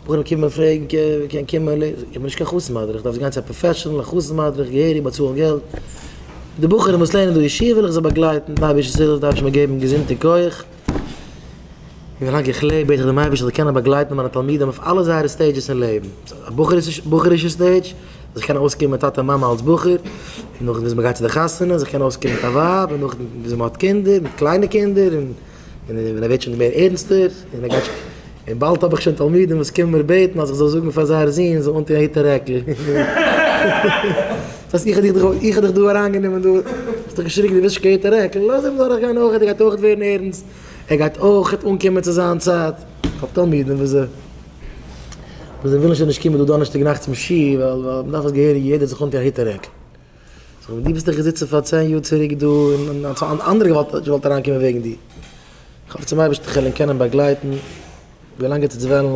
בחורים קומען פרעגן קען קומען, איך בין נישט קיין חתן מדריך, איך דארף גיין צו א professional א חתן מדריך געהעריג באצאלן געלט, די בחורים וואס לערנען דא ישיבה וויל איך זיי באגלייטן, די אייבערשטער'ס הילף דארף איך מיר געבן געזונט און כח, און ווילאנג איך לעב בעט איך דעם אייבערשטן איך זאל קענען באגלייטן מיינע תלמידים אויף אלע זייערע stages אין לעבן, א בחור'ישע stage, זיך קענען אויסקומען מיט טאטע מאמע אלס בחור, און נאכדעם וויאזוי מ'גייט צו די חתונה, זיך קענען אויסקומען מיט א ווייב, און נאכדעם וויאזוי מ'האט קינדער, מיט קליינע קינדער, און און ווען ער ווערט שוין מער ערנסטער, און ער גייט שוין, און באלד האב איך שוין תלמידים וואס קומען מיר בעטן אז איך זאל זאגן פאר זייער זון זאל אנטון א היט און רעקל. דאס הייסט איך האב דיך דא, איך האב דיך דא אריינגענומען דא, האסט דיך געשריגן דו ווילסט נישט קיין היט און רעקל, לאז אים דורכגיין אויך, ער גייט אויך ווערן ערנסט, ער גייט אויך אנקומען צו זיין צייט. איך האב תלמידים וואס זיי וואס זיי ווילן שוין נישט קומען דא דאנערשטאג נאכט צום שיעור ווייל ווייל מ'דארף עס געהעריג יעדער זיך אנטון א היט און רעקל. זאג איך, דו ביסט דאך געזיצן פאר צען יאר צוריק דא און אנדערע געוואלט געוואלט אריינקומען וועגן דיר. איך האף צום אייבערשטן כ'וועל אים קענען באגלייטן ווי לאנג ער טוט וועלן.